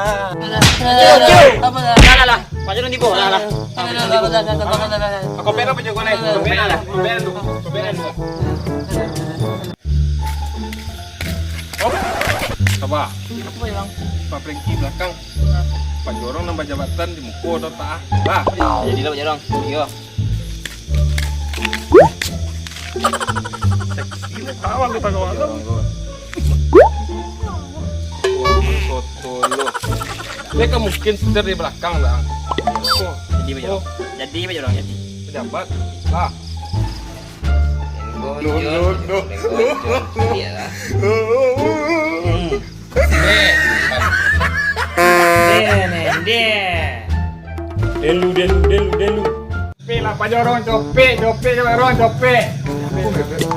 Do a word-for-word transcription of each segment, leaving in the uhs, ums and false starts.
Lah, lah, lah. Pak Jorong tibo, lah, lah. Lah, lah, lah. Kopek apa je kau naik? Kopek lah, lah. Kopek dulu. Kopek dulu. Oh, sabar. Apa, Bang? Pak Franky balakang. Pak Jorong nan bajabatan di muko tu tak ah. Bah. Jadi lah, Pak Jorong. Iyo. Seksi ni kawan kita kawan tu. Wah, soto lo. Dia kan mungkin setir di belakang lah. Oh. Jadi, Pak Jorong. Oh. Jadi, Pak Jorong, jadi. Pejabat. Lah. Lu, lu, lu. Iyalah. Hmm. Deh, deh. Delu, delu, delu, delu. Copek lah, Pak Jorong, copek, copek, Pak Jorong, copek.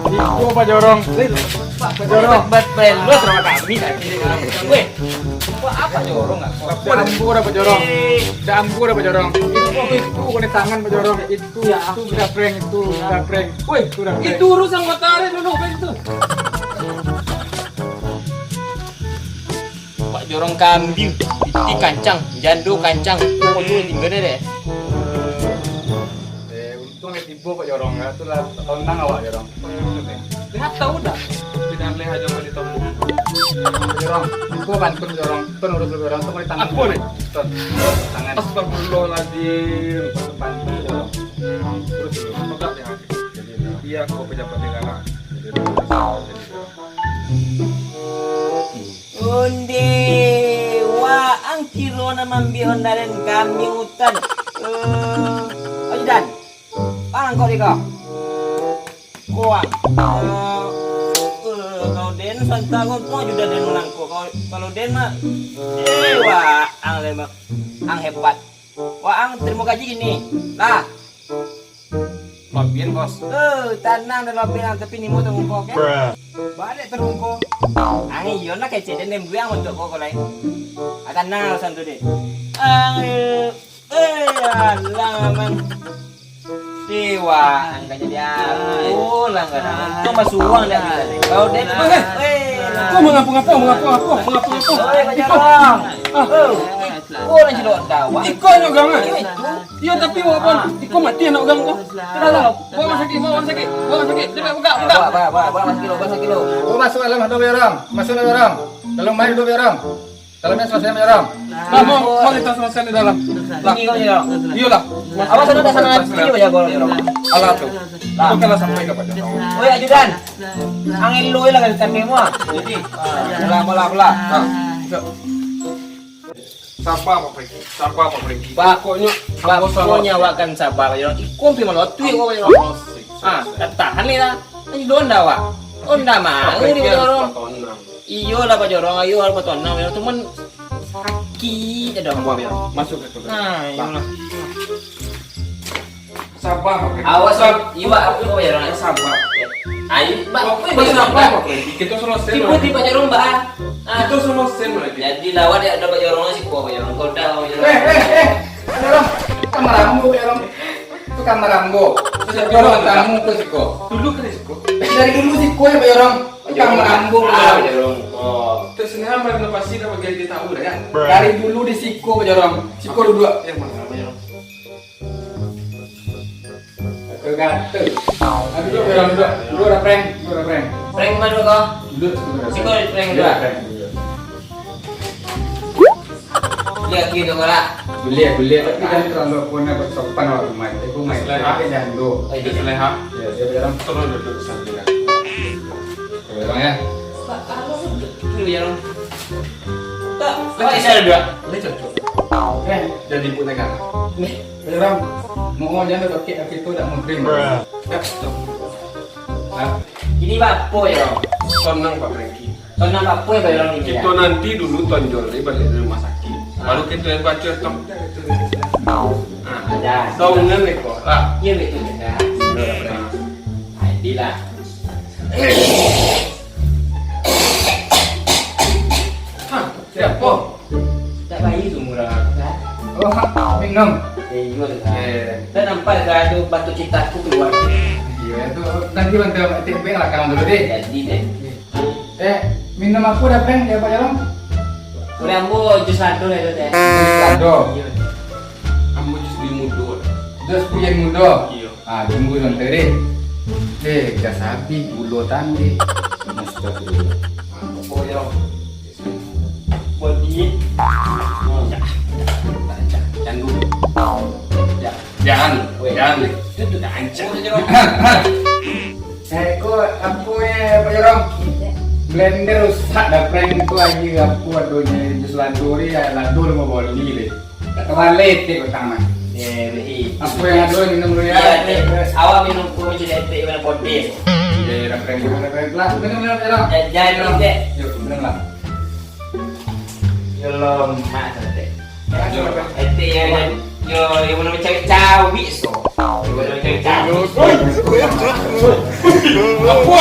Iko Pak Jorong. Pak Jorong. Bat, bat, bat, lu sama kami tadi. Weh, buat apa Jorong lah? Dah ambu dah, Pak Jorong. Dah ambu dah, Pak Jorong. Itu, itu, kena tangan, Pak Jorong. Itu, itu udah prank, itu udah prank. Weh, itu udah prank. Itu urusan kota ada dulu, prank itu. Pak Jorong kambiang, pitih kancang, jando kancang, pokok tu tingga deh. Eh, untung lah tibo Pak Jorong, ya. Tu lah tonang awak Jorong. Lihat tahu dah. Tidak leh aja mau ditemu. Jorong, tibo pantun Jorong, pun urus dulu Jorong, tu boleh tangan. Apa ni? Tangan. Astagfirullahaladzim. Pantun Jorong. Terus dulu. Pegang ya. Jadi, iya, kau pejabat negara. Jadi, Onde, waang kiro nan mambiak ondalan kami utan. Eh, Ajudan, bang angkok di ko. Kuang. Eh, eh, kalau den santa ko, untuang Ajudan den manangkok. Kalau, kalau den mah, eh, waang le, ang hebat. Waang tarimo gaji kini. Lah. Lobian, Bos. Eh, tanang dah lobian, tapi nimo tu muko, oke? Baliak tu muko. Ang iyo nak kecek den, den buang untuk kau, kau lain. Ah, tanang lah urusan tu deh. Ang, eh, eh, alah, Mang. Dewa, ang kan jadi apa lah, kadang. Kau masuk uang dah kita ni. Kau den, eh, eh. Kau mengapa, ngapa, mengapa, ngapa, mengapa, ngapa? Oi, Pak Jorong. Ah. Oh. Kau nak cilok dah, Wak. Iko nak gang, eh? Iyo, itu. Iyo, tapi awak pun, iko mati anak urang tu. Sudah lah, bawa rumah sakit, bawa rumah sakit, bawa rumah sakit. Cepat, buka, buka. Bawa, bawa, bawa, bawa masuk dulu, bawa masuk dulu. Oh, masuk dalam, ada orang. Masuk dalam orang. Dalam main dulu orang. Dalamnya selesai orang. Nah, mau, mau kita selesai di dalam. Lah. Ini kau, ya. Iyolah. Awas, ada sana nanti, ya, kalau orang. Alah tu. Lah. Kau kena sampai ke Pak Jokowi. Oh, ya, Ajudan. Angin lu lah kan, kami semua. Jadi, ah, bola, bola, bola. Ah, bisa. Sabar, Pak Franky. Sabar, Pak Franky. Pokoknyo, pokoknyo awak kan sabar, Pak Jorong. Iko pi malotuik, Pak Jorong. Ah, tahan ni lah. Ini donda, Wak. Donda mangga ni, Pak Jorong. Iyolah, Pak Jorong. Ayo, harus batonang, Pak Jorong. Cuman sakik dah. Masuk ke situ. Nah, iyolah. Sabar, Pak. Awas, Pak. Iwak apa kau, Pak Jorong? Sabar. Ayo, Pak. Kau sabar, Pak. Kita selesai. Tiba-tiba Jorong, Pak. Ah. Kita selesai lagi. Jadi, lawan dia ada Pak Jorong siko, Pak Jorong. Kau dah, Pak Jorong. Eh, eh, eh. Jorong. Kamar ambo, Jorong. Itu kamar ambo. Jorong, tamu ke siko. Dulu ke siko. Dari dulu siko ya, Pak Jorong. Itu kamar ambo, Pak Jorong. Oh. Terus ini hamba renovasi dah bagi dia tahu lah ya. Dari dulu di siko, Pak Jorong. Siko duduk. Yang mana, Pak Jorong? Gatel-gatel. Ah, duduk, duduk, duduk. Duduk, ada prank. Duduk, ada prank. Prank mana kau? Duduk, duduk, ada prank. Siko prank dulu. Duduk, prank dulu. Lihat gitu, Kak. Boleh, boleh. Tapi jangan terlalu, kau nak bersopan awak rumah. Aku main. Seleha. Tapi jangan dulu. Oh, iya. Seleha. Ya, dia bilang. Terus duduk sambil. Orang ya. Pak, kalau duduk dulu ya, Rom. Tak, tak, saya ada dua. Ini cocok. Eh, jadi ibu negara. Nih. Ram, mau jangan pakai, tapi itu tak mungkin. Ya, stop. Nah. Ini apa ya, Rom? Tonang, Pak Franky. Tonang apa ya, Rom, ini? Kita ya? Nanti dulu tonjol ni balik dari rumah sakit. Ah. Baru kita yang baca tong. Ah. Ada. Tongan ni kok. Lah. Iya, betul, betul. Nah. Adil lah. Minum. Eh, iyo, Kak. Eh. Dah nampak, Kak, tu batu cintaku kalua. Iyo, tu nanti bantu Etek bek lakang dulu deh. Jadi deh. Eh, minum apo dah, Peng, di Pak Jarong? Urang ambo jus lado dah tu, Teh. Jus lado. Iyo. Ambo jus buyin mudo. Jus buyin mudo? Iyo. Ah, tunggu sabanta deh. Eh, gas abih gulo tadi. Astagfirullah. Apo yo? Body. Oh, ya. Jangan. Weh. Jangan. Itu tu dah hancur aja, Bang. Eh, ko apo, eh, Pak Jarong? Blender rusak dah, Peng, tu aja apo adonyo jus lado ni, ya, lado limo boli deh. Tak kebalik, Tek, petang mah. Eh, Beli. Apo yang ado minum dulu ya? Iya, Tek. Awak minum kuah jelek, Tek, mana podis. Iya, iya, Peng, Peng, Peng. Lah, minum, minum, minum. Jangan, Tek. Yuk, minum lah. Yo lemak, Tek. Aduh. Ete yo, yo, yo, yo, mano cawik-cawik, so. Yo, mano cawik-cawik. Apo?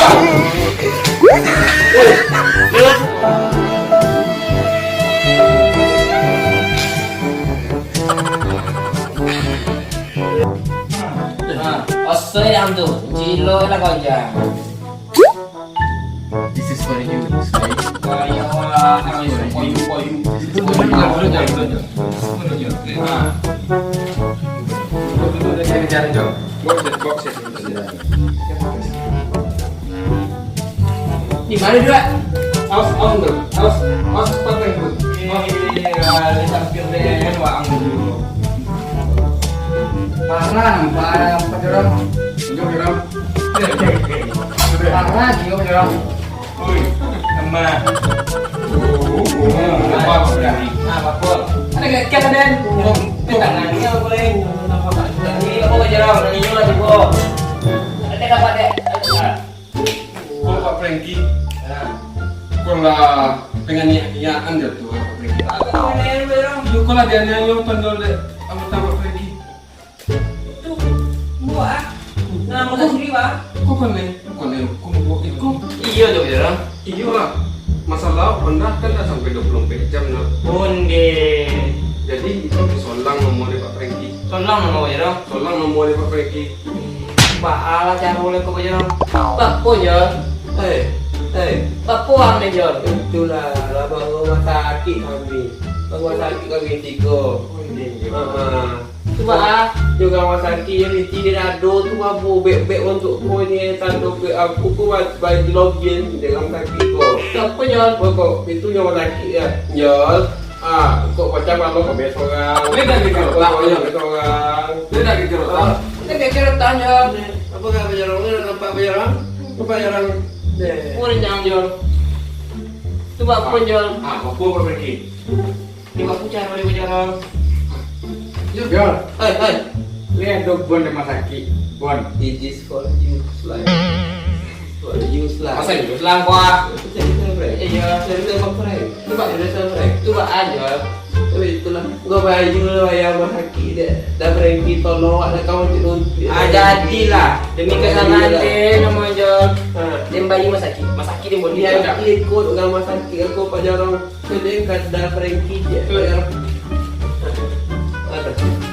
Nah, osoi ang tu, cilo lah kau jang. This is for you, this is for you. For you, for you, for you. This is for you. Di mana dua? Awas, awas tu. Awas, awas pakai tu. Awas. Iya, di samping deh, wah, ang dulu. Parah nampak, Pak Jerome. Tunjuk, Jerome. Parah, tunjuk, Jerome. Oi, tambah. Oh, oh, oh, apa, apa, apa? Ada gak, gak ada? Tangannya boleh. Ini apa, Jerome? Ini juga, Jerome. Ada dapat, dek? Kalau Pak Franky, kalau penganiayaan dia tu, Pak Franky. Apa penganiayaan, Jerome? Yo, kalau dia niayo pandol dek, apa tahu Pak Franky? Itu, buah. Nah, masa sini, Pak. Kok kau nih? Kau nih, kau mau iko? Iya, Jok, ya. Iya, Pak. Masalah Honda kan dah sampai dua puluh empat jam, nah. Onde. Jadi, itu disolang nomor dia, Pak Franky. Solang nomor, ya, dong? Solang nomor dia, Pak Franky. Baa lah caro leko, Jok. Bapo, Jok? Eh, eh. Bapo ang ni, Jok? Itulah, lah, bawa rumah sakit kami. Rumah sakit kami tiga. Onde, Jok. Ha, ha. Tu baa, jo rumah sakik, jo miti di dado tu, mabo bek-bek untuk ko ni, tando bek aku tu, ba-, bagi logian di rumah sakik ko. Siapo, Jol? Ko, ko, itu rumah sakik, yo. Jol, ah, kok pacah malu kami sorang. Dia dah geger otak, Jol. Kami sorang. Dia dah geger otak. Ah, dia geger otak, Jol. Apo kah, Jol? Nampak, Jol? Nampak, Jol? Deh. Kurang, Jol. Tu baa, Jol? Ah, apo, apo, Franky? Di bawah pucang, di bawah jalan. Yo. Hei, hei. Lihat dong, bon, rumah sakit. Bon. It is for you, Sly. For you, Sly. Masa itu, Sly, gua? Itu cerita, Frank. Iya. Cerita apa, Frank? Coba. Cerita, Frank. Coba aja. Tapi itulah. Gua bayu lah, bayar rumah sakit dek. Dah Franky tolong, ada kawan tu. Ah, jadilah. Demi kesalahan dia, nama je. Ha. Dia bayu rumah sakit. Rumah sakit dia boleh. Dia ikut rumah sakit aku, Pak Jarong. Jadi, kada Franky je.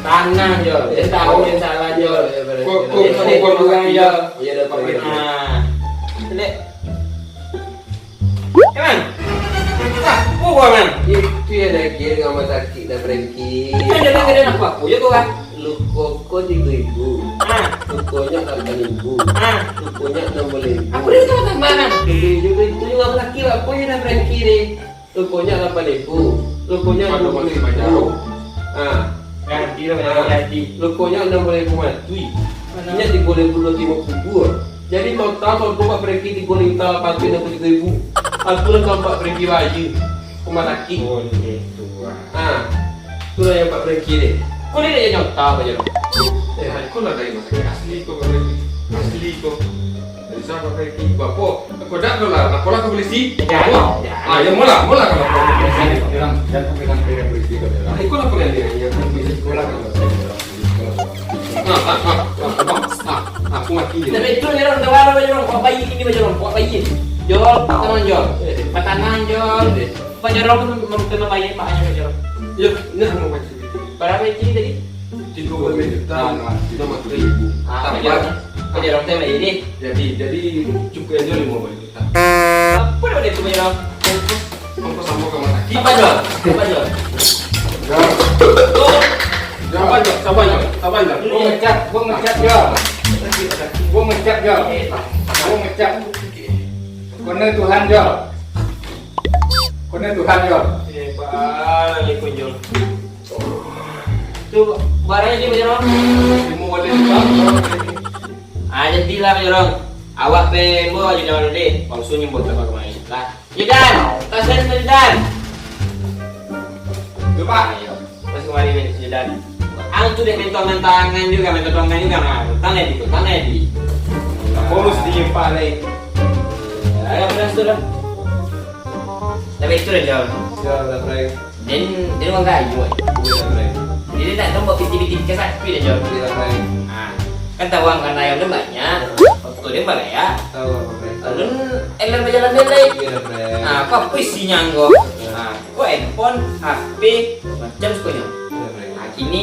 Tanah je. Dia tahu yang salah je. Kok, kok, dia kok, kok, kurang je. Iya, dah tahu. Nah. Lek. Kan? Ah, buah, man. Itu yang lagi dengan rumah sakit dah, Franky. Kan jadi, kan jadi anak aku je, kau kan? Luko ko tigo ribu. Ah. Lukonyo lapan ribu. Ah. Lukonyo enam belas ribu. Aku dah tahu tambah, kan? Itu juga, itu juga rumah sakit, apa yang dah Franky ni? Lukonyo lapan ribu. Lukonyo dua puluh ribu. Ah. Ganti lah, ganti. Lukonyo enam belas ribu mati. Inyo tigo ribu dua ratus limo kubur. Jadi total, total Pak Franky tigo lintah lapan ratus enam puluh tiga ribu. Aturan kalau Pak Franky bayu. Rumah sakit. Oh, itu, ah. Ah. Itulah yang Pak Franky ni. Kau ni dah nyata aja, Bang. Eh, kau lah dari rumah sakit asli kau, Pak Franky. Asli kau. Bisa pakai ki-, bapo? Kau dak tu lah, laporlah ke polisi. Jangan, bapo? Jangan. Ah, ya, mula, mula kalau lapor ke polisi. Jangan, jangan sampai sampai ke polisi kau, jangan. Ah, ikutlah pengen dia, ya, kan polisi sekolah kan. Nah, ah, ah, ah, abang, ah, aku mati ni. Tapi itu, ya, orang tua, orang, orang, orang bayi ini, orang, orang bayi. Jol, tangan, Jol. Patangan, Jol. Pak Jol, aku mau kena bayi, Pak, Jol. Ya, ini aku mau bayi. Bara bana cili tadi? Tigo baleh juta limo ratuih ribu. Ah, tambah. Jadi, jadi cukuik ajo limo baleh juta. Apo nan itu, Bang? Ongkos, ongkos ambo ka rumah sakik. Saba, Jol. Saba, Jol. Jol. Saba, Jol. Saba, Jol. Saba, Jol. Gua ngecat, gua ngecat, Jol. Gua ngecat, Jol. Gua ngecat. Kona Tuhan, Jol. Kona Tuhan, Jol. Eh, baa, lali kunjung. Tu, barang ni, Bang Jorong. Limo baleh juta. Ah, jadilah, Bang Jorong. Awak pe ambo ajo nyawa dulu deh. Langsung nyumbang tambah kemari. Lah. Jidan, tasen Jidan. Yo, Pak. Ayo. Pas kemari, Jidan. Ang tu dek main tangan juga, main tangan juga, nah. Tangan di, tangan di. Bonus di Pak, naik. Ayo, beres tu dah. Tapi itu dah jauh. Ya, dah, Bray. Den, den urang kayo, eh. Iya, Bray. Jadi, nak tahu buat piti-piti ka sapi dah, Jol. Iya, Bray. Ah, kan tahu ang kan ayam den banyak, oto den barayak. Tahu, Bray. Alun, eler bajalan den lai. Iya, Bray. Ah, apa isinya anggo? Iya. Ah, kok handphone, H P, macam sukonyo. Iya, Bray. Ah, kini,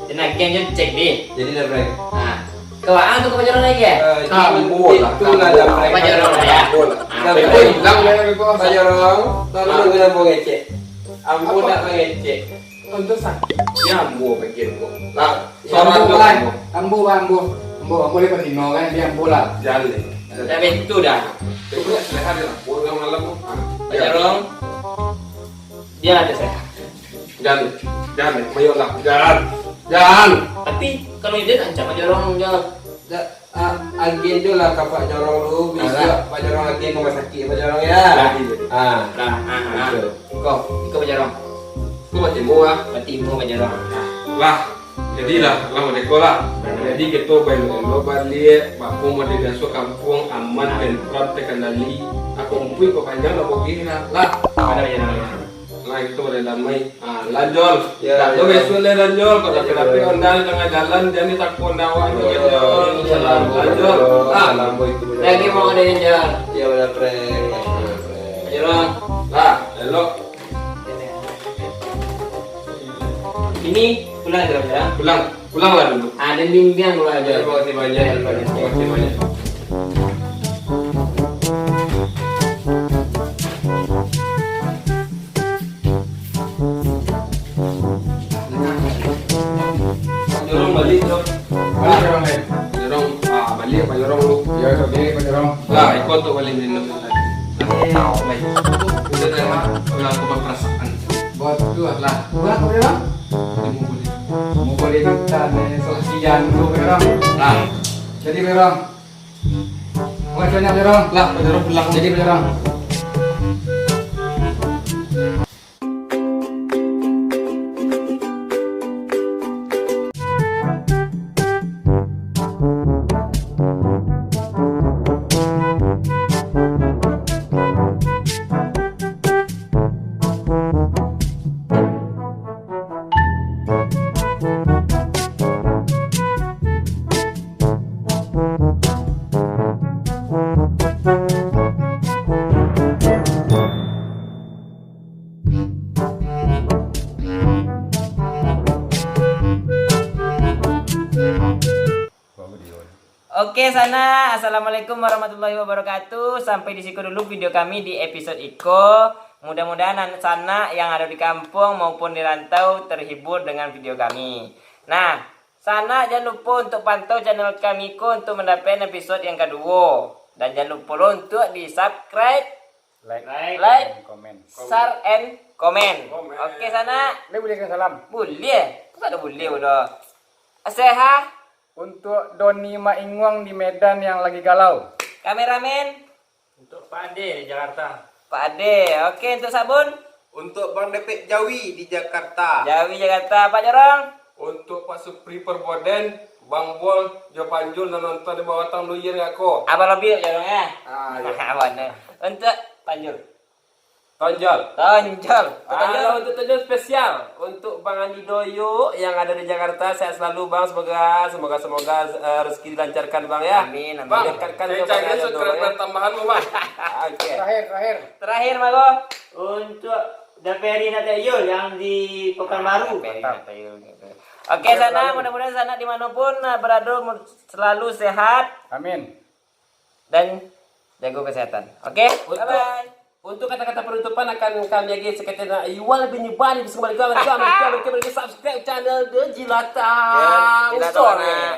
den agiah jo cek deh. Jadi dah, Bray. Ah, ka waang tu ka Pajarong lai, eh? Eh, ah, itu lah, itu lah, dah, Bray. Pajarong, ya. Ambo lah. Ah, dah, Bray. Hilang, Bray, Bray. Pajarong, tolong ah, jangan mangecek. Ambo apa? Nak mangecek. Untuk sakit. Ya, ambo pikir ko. Lah, ya, ambo, Bang. Ambo, Bang, ambo. Ambo, ambo boleh patino, kan? Biar ambo lah. Jan deh. Dah betul dah. Coba sehat lah. Buat malam tu. Ah, Pajarong. Dia ada sehat. Jan, Jan, mayoklah. Jan, Jan. Tapi, kalau ide nak cak Pajarong, Jan. Dah. Ah, agiah jo lah ka Pak Jorong dulu, bisuak Pak Jorong agiah ka rumah sakik Pak Jorong, ya. Lah. Ah. Lah, ah, ah. Betul. Ko, iko Pak Jorong. Ko batimu, ah. Batimu Pak Jorong. Lah, jadilah, lah merdeka lah. Jadi, kito baelok-elok baliak, bapun model biaso, kampuang aman, tentram, terkendali. Ako umpuik ko panjang lah, bogeh lah. Lah. Ado Pak Jorong. Nah, itu udah damai. Ah, lanjol. Ya, ya. Besok lah lanjol. Kalau kenapa ondang di tengah jalan, jangan takut ondang awak tu, ya, lanjol. Salam, lanjol. Ah. Salam, boy, itu benar. Lagi mau ada yang jalan. Ya, udah, prank. Ayo, Bang. Nah, elok. Ini pulang, Bang, ya? Pulang. Pulanglah dulu. Ada bimbingan pula aja. Terima kasih banyak. Terima kasih banyak. Jorong balik, Jorong. Balik, Jorong, eh. Jorong, ah, balik apa Jorong lu? Ya, balik apa Jorong? Lah, ikut tu balik minum tadi. Baik. Udah dah, udah aku berperasaan. Buat tu lah. Buat apa, Jorong? Lima puluh. Mau boleh minta nih, sosian tu, Jorong. Nah. Jadi, Jorong. Makasih banyak, Jorong. Lah, Jorong pulang. Jadi, Jorong. Oke, sanak, assalamualaikum warahmatullahi wabarakatuh. Sampai di siko dulu video kami di episode iko. Mudah-mudahan an-, sanak yang ada di kampung maupun di rantau terhibur dengan video kami. Nah, sanak, jangan lupa untuk pantau channel kami ko untuk mendapatkan episode yang kedua. Dan jangan lupa lo untuk di-subscribe, like, like, and comment. Share and comment. Comment. Oke, sanak. Boleh, boleh kan salam? Boleh. Kok tak ada boleh, bodoh? Sehat. Untuk Doni Mak Inguang di Medan yang lagi galau. Kameramen. Untuk Pak Ade di Jakarta. Pak Ade. Oke, untuk Sabun. Untuk Bang Depek Jawi di Jakarta. Jawi Jakarta. Pak Jorong. Untuk Pak Supri Perboden, Bang Bol, jo Panjul nan nonton di bawah tang Luyen ngako. Abang Lobi Jorong, ya? Ah, iya. Abang, eh. Untuk Panjul. Tonjol. Tonjol. Tonjol. Ah, untuk Tonjol spesial untuk Bang Andi Doyok yang ada di Jakarta, sehat selalu, Bang. Semoga, semoga, semoga, eh, rezeki dilancarkan, Bang, ya. Amin, amin. Bang, dekatkan kepada jodoh, ya. Tambahan, Bang. Oke. Terakhir, terakhir. Terakhir, Mago. Untuk Dan Ferry Natayo yang di Pekanbaru. Ferry Mantap. Natayo. Oke, sana mudah-mudahan sana dimanapun uh, berada mu- selalu sehat Amin. Dan jaga kesehatan. Oke, Untuk- bye bye. Untuk kata-kata penutupan akan kami agih sekali nak Iwan lebih nyebar lebih sembari kau kau kau kau subscribe channel The Jilatang Jilatang Store. Anak.